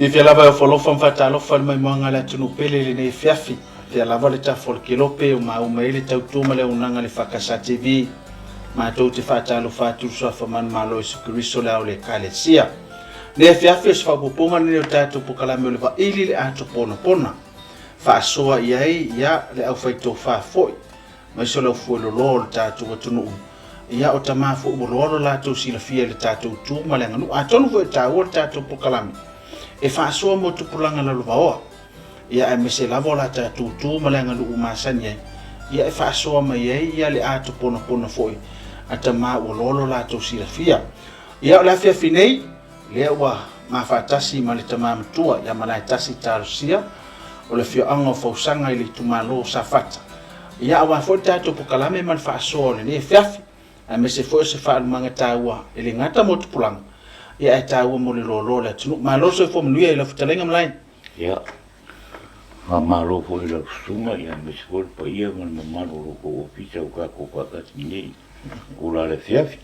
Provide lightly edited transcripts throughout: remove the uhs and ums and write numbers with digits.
Fiafia lava e ofo alofa ma faatalofa i le maimoaga a le atunuu pele i lenei afiafi. Fia lava le tafa o le kelope o maua mai ai le tautua ma le auaunaga a le EFKS TV. Matou te faatalofa atu i le Suafa manumalo o Iesu Keriso le Ao o le Ekalesia. Lenei afiafi o se faaopoopoga lenei o le tatou polokalame o le Vaili i le Ato Ponapona. Faasoa i ai ia le aufaitofa foi aemaise o le aufueloloa o le tatou atunuu, ia o tama foi ua loa lo latou silafia i le tatou tu ma le aganuu. Atonu foi e taua le tatou polokalame e faasoa mo tupulaga lalovaoa, ia aemaise lava o la tatou tu ma le aganuu masani ai, ia e faasoa mai ai ia le ato ponapona foi a tama ua loa lo latou silafia. Ia o le afiafi nei, lea ua mafaatasi ma le tama matua ia Malaetasi Talosia o le afioaga o Fausaga i le itumalo o Safata. Ia aua foi le tatou pokalame ma le faasoa o lenei afiafi, aemaise foi o se faalumaga taua e le gata mo tupulaga, ia ae taua mo le loaloa o le atunuu. Malo le soifua manuia i lau fetalaiga Malae. Ia, faamalo foi i lau susuga, ia aemaise foi le paia ma le mamalu o lo outou ofisa ua tatou faatasi nei i le afiafi.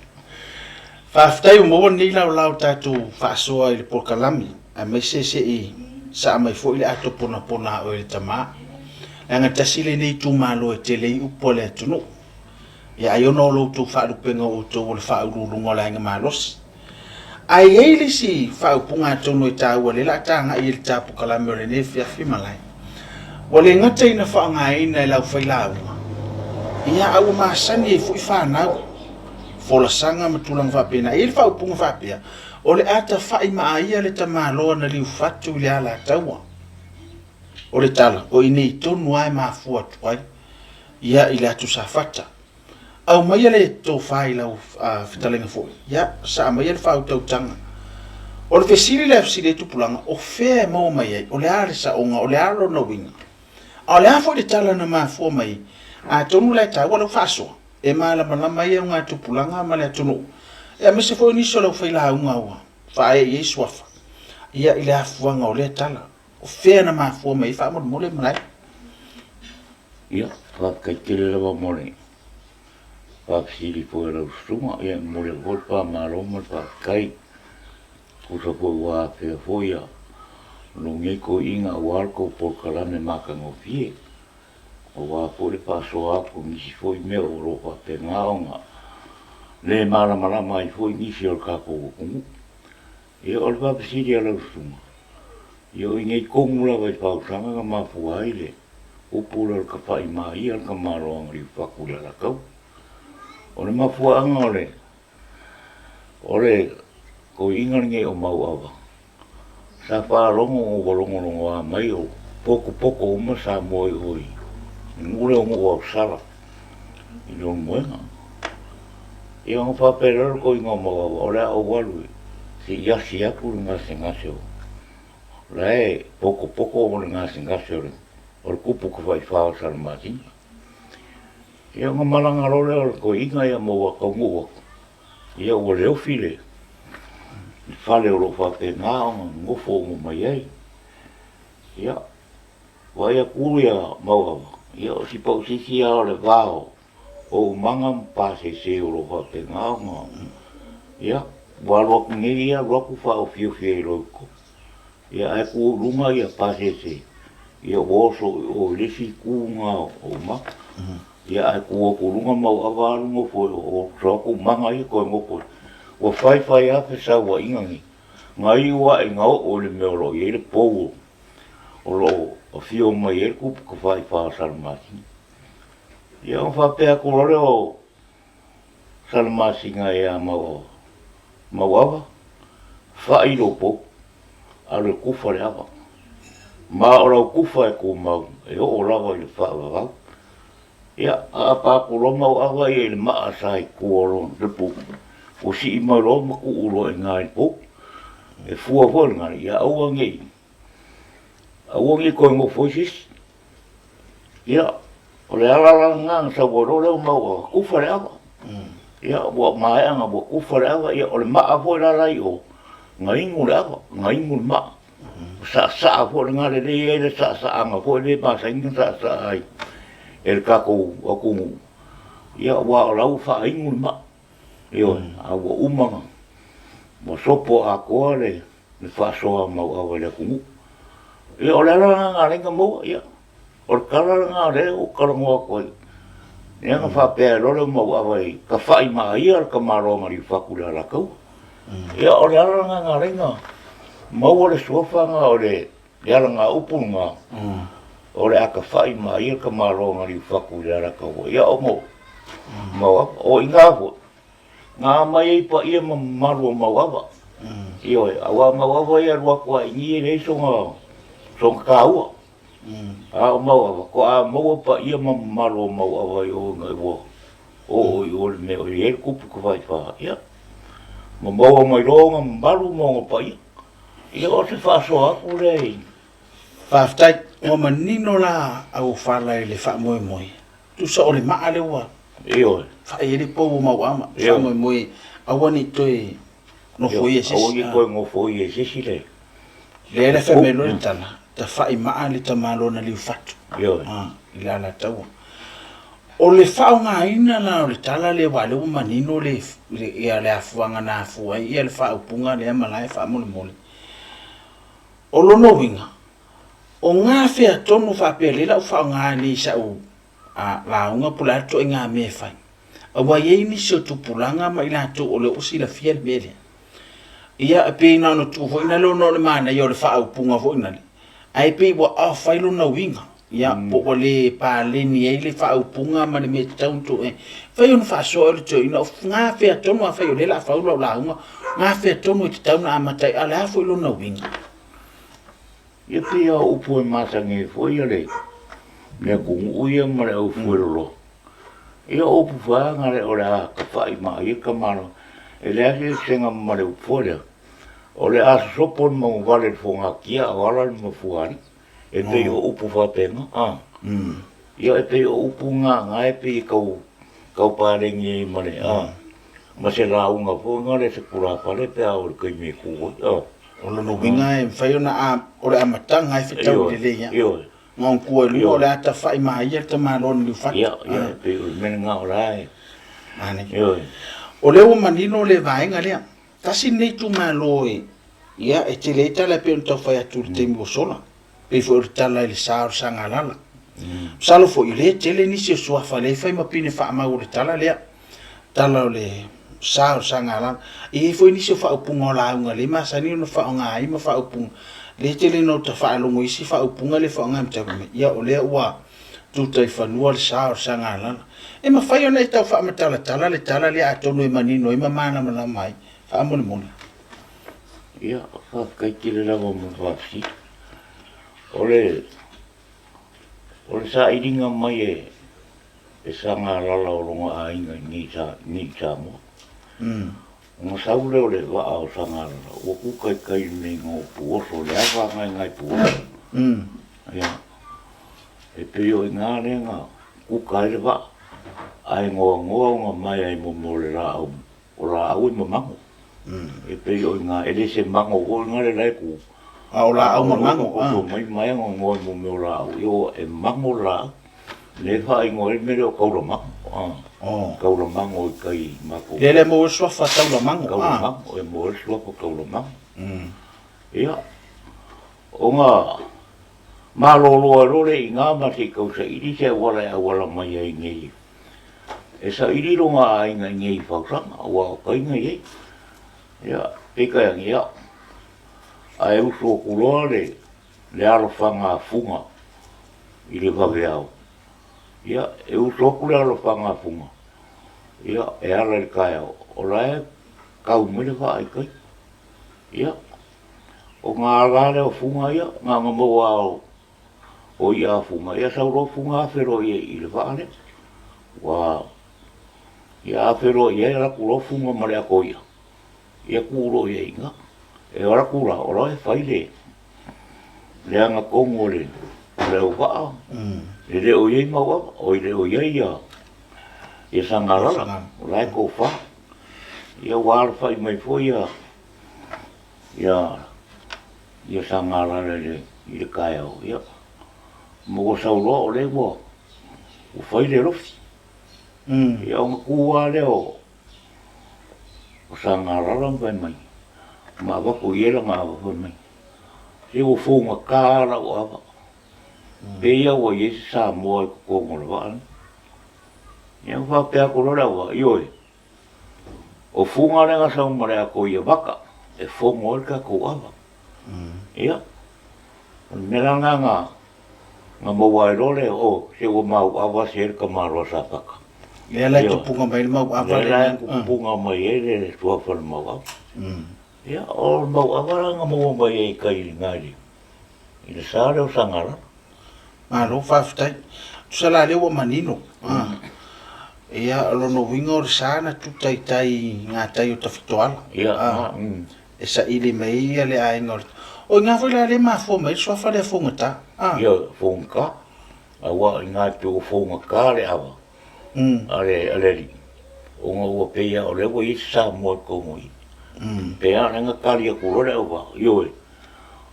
Faafetai ua maua lenei laolao tatou faasoa i le polokalame, aemaise se i saa mai foi le ato ponapona a oe le tama. Leaga tasi lenei itumalo e tele ai upu a le atunuu. Ia ai ona o lo outou faalupega o outou o le faauluuluga o le aiga malosi. Ae i ai le isi faaupuga atonu e taua lea o le a tagai i le tapukalame o lenei afiafi malae. Ua le gata ina faaaogaina e le aufailauga, ia a ua masani ai foi fanau, folasaga ma tulaga faapena. E i ai le faaupuga faapea, o le a tafai maaia le tamaloa na liufatu i le alataua. O le tala, o i inei tonu lava e mafua atu ai ia i le atu Safata. Aumaia le tofa i lau fetalaiga foi, ia, saa maia le faautautaga. O le fesili lea e fesili ai tupulaga, o fea e maua mai ai, o le a le saoga, o le a lona uiga? A o le a foi le tala na mafua mai ai? Atonu la e taua lau faasoa, e malamalama ai augatupulaga ma le atunuu, aemaise foi o nisi o le aufailauga ua faaee i ai suafa, ia, i le afuaga o lea tala. O fea na mafua mai ai faamolemole Malae? Ia, faafetai tele lava mo le faafesili foi a lau susuga. Ia, e momoli atu foi le faamalo ma le faafetai. Tusa foi ua afea foi ia lou nei toeaina aua le tou polokalame matagofie, aua foi le faasoa atu i nisi foi mea o lo o faapena ona le malamalama ai foi nisi o le tatou atunuu. Ia, o le faafesili a lau susuga, ia o i inei tonu lava i Fausaga na mafua ai le upu lea o le tafa'i maia le tamaloaga liufatu i le Alataua. O le mafuaaga o le o le toeaina lenei o Mauava, sa faalogo ona ua logologoa mai o potopoto uma Samoa i o i le nuu lea o Nuuausala i Leulumoega. Ia ona faapea loa le toeaina o Mauava, o le a ou alu se i asi atu le gasegase o la e potopoto le gasegase o le tupu tafaifa o Salamasina. Ia ona malaga loa lea o le toeaina ia ma ua taunuu atu, ia ua leofi le fale o lo o faapena ona nonofo uma mai ai. Ia, vaai atu ia Mauava, ia o si pausisi lava o le va o Oumaga ma pasese o lo o faapena ona, ia, ua alu atu nei ia alu atu faaofiofi ai loa i totonu. Ia, ae tu i luga ia pasese, ia ua oso i o i le isi itu lena o Oumaga. Ia, ae tu atu i luga Mauava alu nofo i o, oso atu Umaga ia toe nofo i. Ua fai fai lava fesauaiga nei, na iu ae ina oo i le mea o lo o i ai le pou o lo o afio mai ai le tupu tafaifa o Salamasina. Ia ona faapea atu loa lea o Salamasina ia Mauava, Fa'i lou pou, alu e kufa le ava. Ma o lau kufa e tumau, e oo lava i le faavavau. Ia, aapa atu loa Mauava ia i le maa sa i tua o lona le pou, ua sii mai loa ma tuu loa i ina i le pou. E fua foi le gale, ia aua ne i, aua ne i toe nofo ai se isi. Ia, o le ala la lena na sau ai loa lea o Mauava, kufa le ava. Ia, ua maea ona ua kufa le ava, ia o le maa foi la la i o, na inu le ava, na inu le maa. Ua saasaa foi lena lelei ai le saasaaga foi lea e masani ona saasaa ai e le tatou atunuu, ia aua o la ua faainu le maa. Ioe, a ua uma ona, ua sopo atoa le. le faasoa mauava i le atunuu. Ia, o le ala lena na ala ai ona maua, ia, o le tala lena o lea ua ou talanoa atu ai, lea na faapea ai loa le mauava i tafai maia le tamaloa na liufatu i le Alataua. Ia, o le ala lena na ala ai ona maua le suafa lena o le alagaupu lena, o le a tafai maia le tamaloa na liufatu i le Alataua. Ia, ona o mauava. O i ina foi, Na aumai ai paia ma mamalu o Mauava. Ioe, aua o Mauava ia e alu atu lava i i e leai sona, sona taua. A o Mauava, faatoa maua paia ma mamalu o Mauava i o ina ua oo i o i le mea o i ai le tupu tafaifa, ia, ma maua mai loa ona mamalu ma ona paia. Ia o se faasoa atu lea i... Faafetai, ua manino la auofala i le faamoemoe. Tusa o le maa lea ua Ioe. fai ai le pou o Mauama, faamoemoe aua ne i toe nofoia e se isi. Aua ne i toe nofoia e se isi le. Lea la fai mai loa le tala, tafai maa le tamaloa na liufatu Ioe. i le Alataua. O le faaaogaina la o le tala lea aua o lea ua manino le le afuaga na afua ai le faaupuga lea ma la e faamolemole. O lona uiga, O gafea tonu faapea lea la ou faaaoga nei i sau lauga po o le a le ituaiga mea e fai. Aua e i ai nisi o tupulaga ma i latou o lea ua silafia le mea lea. Ia e pei na ona tuu foi lea ona o le manaia o le faaupuga foi lea, ae pei ua off ai lona uiga. Ia po ua le paleni ai le faaupuga ma le mea e tatau ona tuu i ai. E mafai ona faasoa e le toeaina, o gafea tonu afai o lea o le a fau lau lauga, gafea tonu e tatau ona amata ai, a o le a foi lona uiga? Ia pei lava o upu e masani ai foi le atunuu ia ma le aufueloloa. Ia o upu foi lava na o le a tafa'i maia le tamaloa. E leai se eseesega ma le upu foi lea, o le a sosopo le manuvale i le fogatia a o ala le mafuaalii. E pei o upu faapena, a. Ia e pei o upu na na e pei e tau tau paleni ai ma le, a, ma se lauga foi na le se tulafale pe a oo i le taimi e tu ai, a. O lona uiga e mafai ona, o le amataga e fetaui lelei lava. Ioe. Gautua i luga o le a tafai maia le tamaloa na liufatu. Ia, ia, e pei o le mea lena o la e. Manaia. Ioe. O lea ua manino le vaega lea. Tasi lenei itumalo e, ia, e tele ai tala e pei ona tau fai atu i le taimi ua sola. Pei foi o le tala i le sa o le Sagalala. Masalo foi o lea e tele nisi o suafa lea e fai ma pine faamau o le tala lea. Tala o le sa o le Sagalala. E i ai foi nisi o faaupuga o lauga lea e masani ona faaaoga ai ma faaupuga lea e tele ina ota faalogo i isi faaupuga lea e faaaoga e mataupu mai, ia o lea ua tuta i fanua le sa o le Sagalala. E mafai ona e tau faamatalatala le tala lea atonu e manino ai ma malamalama ai, faamolemole. Ia, faafetai tele lava mo le faafesili. O le, o le sailiga mai e, e Sagalala o lona aiga i nei i nei i Samoa. Ona sau lea o le vaa o Sagalala, ua kuka i tai i le mea igoa o Puoso, le ava agaegae Puoso. Ia, e pei o i ina lea na kuka ai le vaa, ae noanoa ona maea i mea o le laau O laau e mamago. E pei o i ina, e le se mago foi lena la e tu. A o laau mamago. A o mai mai no ngoe mo mea o laau, ioe, e mago le laau. Lea e faaigoa ai le mea lea o taulamago. Oh. Taulamago i tai i matou. Lea lea maua ai le suafa taulamago. Taulamago, e maua ai le suafa taulamago. Ia, ona malolo ai loa lea i ina ma se i tau saili se auala e auala mai ai nei. E saili lona aiga i nei fausaga, aua o tai na i ai. Ia, peitai ane, ia, ae usu atu loa le, le alofaga a Fuga i le vaveao. Ia, e usu atu le alofaga a Fuga, ia, e ala i le taeao, o la e tau mai le vaa i tai. Ia, ona ala lea o Fuga ia, na ona maua lava o o i'a a Fuga, ia sau loa Fuga afe loa i i le vaa lea. Ua, ia afe loa i ai, alu atu loa Fuga ma le ato i'a, ia tuu loa i ai i ina. E alu atu la, o la e fai le, le agatonu o le, o le auvaa, e le o i ai Mauava, oi le o i ai ia, ia Sagalala, o la e tofa. Ia ua alafai mai foi ia, ia ia Sagalala i le, i le taeao, ia, ma ua sau loa o lea ua, ua fai le alofi. Ia ona tu lava lea o, o Sagalala ma fai mai, Ma avatu i ai lana ava fai mai, Se ua fougata lau ava, pei a ua i ai se Samoa i totonu o le vaa lenei. Ia ona faapea atu loa le auvaa, Ioe, o Fuga lea na sau ma le ato i Avata e fono ai le tatou ava. Ia, o le mea la lena na na maua ai loa le, o, se ua mauava se le tamaloa Safata. Lea la e tupuga mai ai le mauava lea. Lea la e tupuga mai ai le suafa o le mauava. Ia, o le mauava la na maua mai ai i tai i ina i le sa lea o Sagalala. Malo faafetai. Tusa la lea ua manino. Ia, o lona uiga o le sa na tuta i tai i gatai o Tafitoala. Ia, E saili mai ai ia le aiga o le... O i ina foi la lea e mafua mai ai le suafa lea Fougata. Ia, Fougata. Aua o i ina e pei ua fougata le ava a le alii, ona ua pei lava o lea ua i ai se Samoa i totonu i i. Pei lava o lea na tali atu loa le auvaa, ioe,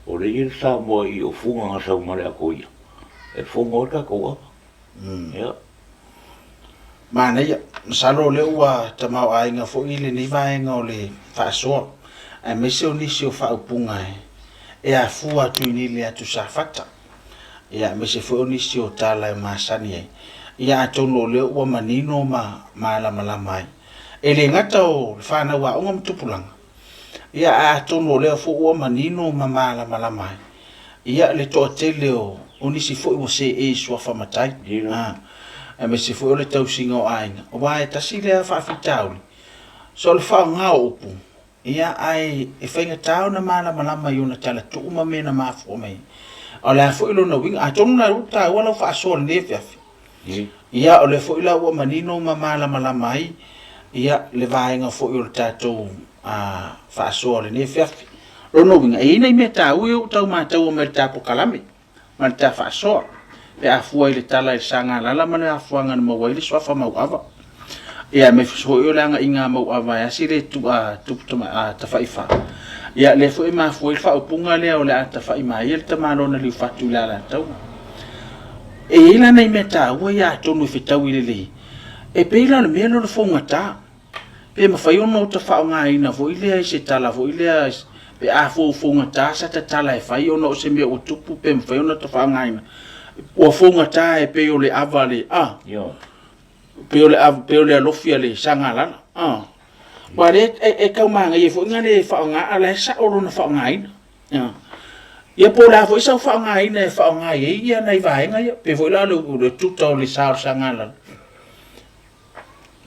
o lea e i ai le Samoa i i o Fuga na sau ma le ato ia, e fono ai le tatou ava. Ia. Manaia, masalo o lea ua tamaoaiga foi lenei vaega o le faasoa, aemaise o nisi o faaupuga e afua atu i inei i le atu Safata, ia aemaise foi o nisi o tala e masani ai, ia atonu o lea ua manino ma malamalama ai. E le gata o le fanau aoga ma tupulaga, Ia, ae atonu o lea foi ua manino ma malamalama ai, ia, le toatele o, o nisi foi ua seei i suafa matai, a, aemaise foi o le tausiga o aiga, aua e tasi lea faafitauli, so o le faaaoga o upu, ia, ae e faigata ona malamalama i ona talatuu ma mea na mafua mai ai. A o le a foi lona uiga? Atonu la ua taua lau faasoa i lenei afiafi, Ia, o lea foi la ua manino ma malamalama ai ia le vaega foi o le tatou faasoa o lenei afiafi. Lona uiga, e i ai nai mea taua ia ua tau mataua mai i le ta polokalame ma le ta faasoa pe a fua i le tala i le Sagalala ma le afuaga na maua ai le suafa mauava. Ia aemaise foi o le agaiga a mauava e asi le tupu tafaifa. Ia lea foi e mafua ai le faaupuga lea o le a tafai ma ia le tamaloa na liufatu i le Alataua. E i ai la nai mea taua ia atonu e fetaui lelei, e pei la o le mea lea o le fougata, pe mafai ona ota faaaogaina foi lea i se tala foi lea pe a fougata sa ta tala e fai ona o se mea ua tupu pe mafai ona ota faaaogaina ua fougata e pei o le ava le a pei o le ava pei o le alofi a le Sagalala a aua lea e tau manaia foi na le faaaoga a o la e sao lona faaaogaina. Ia po o le a foi sau faaaogaina e faaaoga i ai ia nai vaega ia, pei foi la o le tuta o le sa o le Sagalala.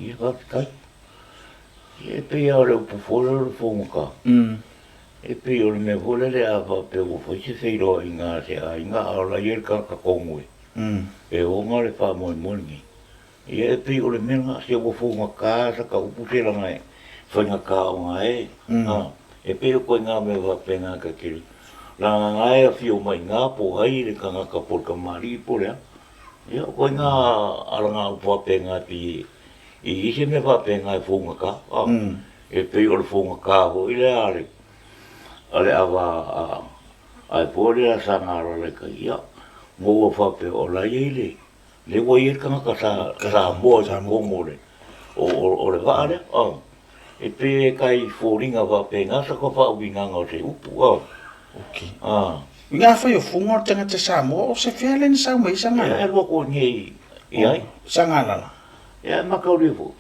Ia faafetai. Ia e pei lava o le upu foi lea o le fougata, e pei o le mea foi lele a faapea ua fai se feiloaiga a se aiga a o la e i ai le tagata tonu e ona le faamoemoe lenei. Ia e pei o le mea lena, se ua fougata sa ta upu se leaga e faigata ona e, a, e pei o ituaiga mea faapena ta te leaga e afio mai i ina po o ai le tagata po o le tamalii po o le a. Ia o ituaiga alagaupu faapena e pei e i ai se mea faapena e fougata, a, e pei o le fougata foi lea a le, a le ava a, a foi lea a Sagalala i tai, ia, maua faapea o la e i ai le Lea ua i ai le tagata sa Samoa i totonu o le o le vaa lea, e pei e tai foliga faapena sa ta faauigaga o se upu. Ok. Ina afai o Fuga o le tagata Samoa, o se fea lea na sau mai ai Sagalala? E alu atu i inei i ai? Sagalala. Ia e mataulia foi.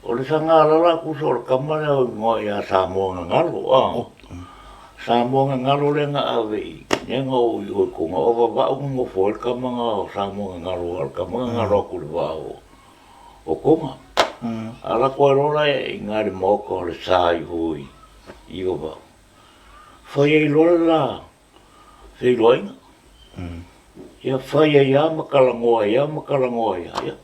O le Sagalala tusa o le tama lea o igoa ia Samoa Gagalo, a. Samoa Gagalo lea na ave i, lea na oo i o i Kona, o Vavau na nofo ai le tama na o Samoa Gagalo, a o le tama na galo atu i le vaa o Kona. Alu atu ai loa la i ina i le maota o le sa i o i Vavau, fai ai loa le la feiloaiga. Ia fai ai lava ma talanoa ai lava ma talanoa ai lava. Ia,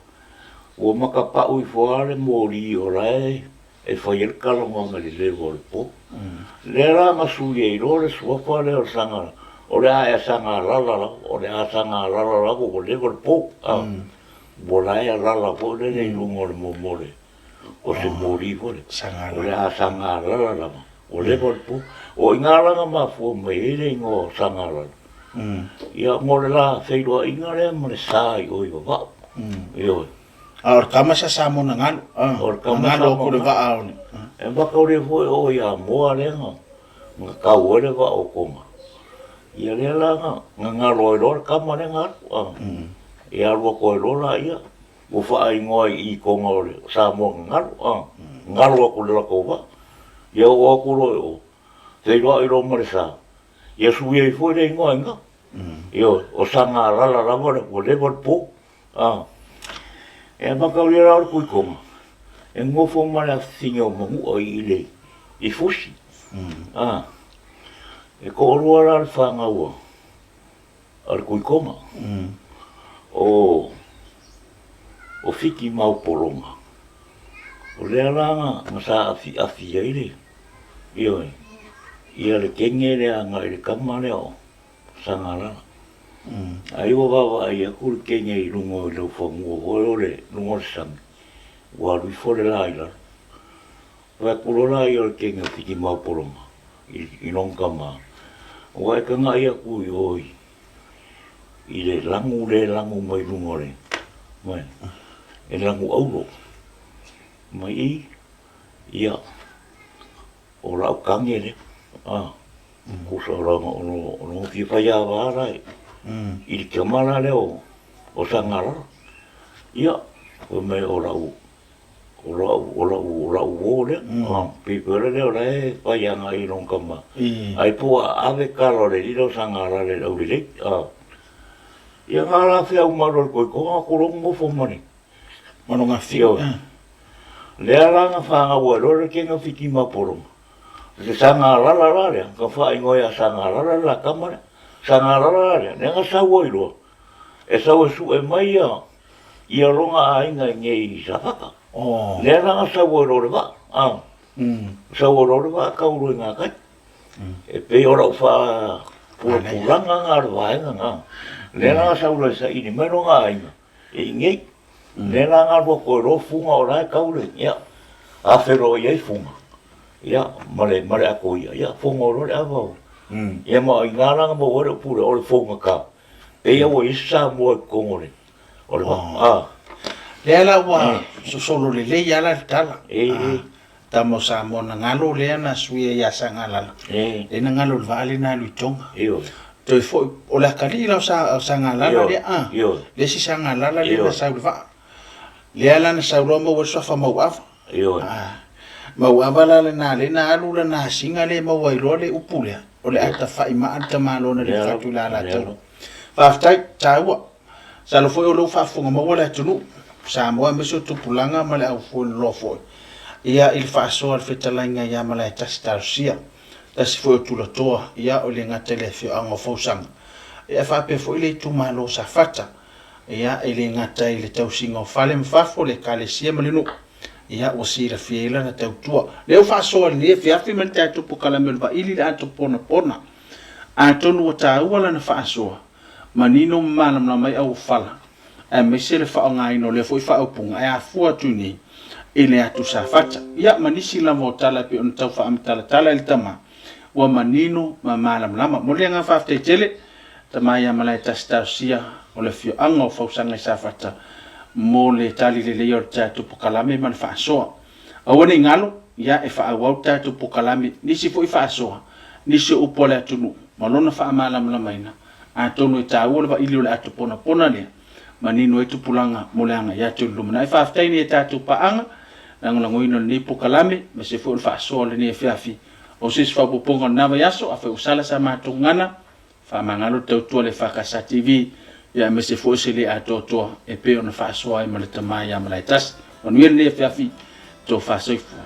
ua matapau ifo lava le moli o la e e fai ai le talanoaga i le leva o le po. Lea la na sui ai loa le suafa lea o le saga, o le a ea sagalala lava, o le a sagalala lava ua leva le po. Ua la e alala foi lele i luga o le momo o le o se moli foi lea, o le a sagalala lava, ua leva le po. O i ina la na mafua mai ai le igoa o Sagalala, ia mo le la feiloaiga lea ma le sa i o i Vavau. Ioe. A o le tama sa Samoa na galo, O le tama na galo atu i le vaa o le... E makauli foi o oe ia Moa lea na kau ai le vaa o Toga. Ia lea la na galo ai loa le tama lea na alu. Ia alu atu ai loa laia, ua faaigoa ai i i Toga o le Samoa na galo, galo atu i le latou vaa. Ia oo atu loa i o, feiloai loa ma le sa, ia sui ai foi le igoa i ina. Ioe, o Sagalala lava le ua leva le po. E mataulia la o le Tuitoga, e nofo ma le afafine o Manua i le i Fusi. E toalua la le fanau a le Tuitoga, o Fiti ma Opologa. O lea la na saafiafi ai le, ioe, ia le kene lea agai i le tama lea o Sagalala. Ai ua vaavaai atu le kene i luga o laufanua foi o le luga o le sami, ua alu ifo le la i lalo. Fai atu loa laia o le kene o Fitimaopologa i lona tama, ua e tagai atu i o i le lanu lea e lanu mai luga o le, mai, e lanu auro. Mai i, ia, o lau tane lea, a. Tusa o lona fia faiava la i le tama la lea o Sagalala. Ia, fai mai o lau o lau o lau o lau uo lea. Pei foi o lea o la e fai agai i lona tama. Ai po ua ave tala o le alii lea o Sagalala i le aulelei. Ia na la feau mai loa i le Toetoga atu loa nofo ma le Ma lona afio. Lea la na fanau ai loa le kene o Fitimapologa. O le Sagalala la lea, ka faaigoa ia Sagalala le la tama lea. Sagalala la lea, lea na sau ai loa, e sau e sue mai ia, ia lona aiga i nei i Safata. Oh. Lea la na sau ai loa le vaa, a. Sau ai loa le vaa tau loa i gatai. E pei o lau faapulapulaga na o le vaega na. Lea la na sau loa e saili mai lona aiga e i nei. Lea la na alu atu ai loa Fuga o la e tau le, ia, afe loa i ai Fuga, ia, ma le, ma le ato ia, ia, fogo loa le ava o, ia ma o i ina la na maua ai le upu lea, o le fogata, pei lava ua i ai se Samoa i totonu o le, o le vaa, a. Lea la ua sosolo lelei lava la le tala. Tama o Samoa na galo lea na suia ia Sagalala. Lea na galo i le vaa lea na alu i Tonga. Toe foi, o le atalii la o Sagalala lea a. Le isi Sagalala lea na sau i le vaa. Lea la na sau loa maua ai le suafa Mauava. Mauava la lena lea na alu lana asiga lea maua ai loa le upu lea, o le a tafaimaa le tamaloa na lifatu i le Alataua. Faafetai, taua. Masalo foi o lea ua faafofoga maua le atunuu Samoa aemaise o tupulaga ma le aufueloloa foi ia i le faasoa a le fetalaiga ia Malaetasi Talosia, tasi foi o tulatoa ia o le gata i le afioaga o Fausaga ia faapea foi le itumalo o Safata ia e le gata i le tausiga o fale ma fafo, le ekalesia ma le nuu ia ua silafia ai lana tautua. Lea ua faasoa i lenei afiafi ma le tatou polokalame o le Vaili le Ato Ponapona. Atonu ua taua lana faasoa manino ma malamalama ai auofala, aemaise le faaaogaina o lea foi faaupuga e afua atu i inei i le atu Safata. Ia, ma nisi lava o tala e pei ona tau faaamatalatala e le tama, ua manino ma malamalama. Momoli le agaga faafetai tele, tama ia Malaetasi Talosia o le afioaga o Fausaga i Safata mo le tali lelei o le tatou pokalame ma le faasoa. Aua ne i galo, ia e faaauau le tatou pokalame, nisi foi faasoa, nisi o upu a le atunuu, ma lona faamalamalamaina, atonu e taua le vaili o le ato ponapona lea, manino ai tupulaga mo le agai atu i le lumanai. Faafetai i a tatou paaga, lagolagoina o lenei pokalame, aemaise foi o le faasoa o lenei afiafi. O se isi faaopoopoga o lena vaiaso, afai ua sala sa matou gagana, Faamagalo le tautua a le EFKS TV ia aemaise foi o se le atoatoa e pei ona faasoa ai ma le tama ia Malaetasi. Manuia lenei afiafi, tofa soifua.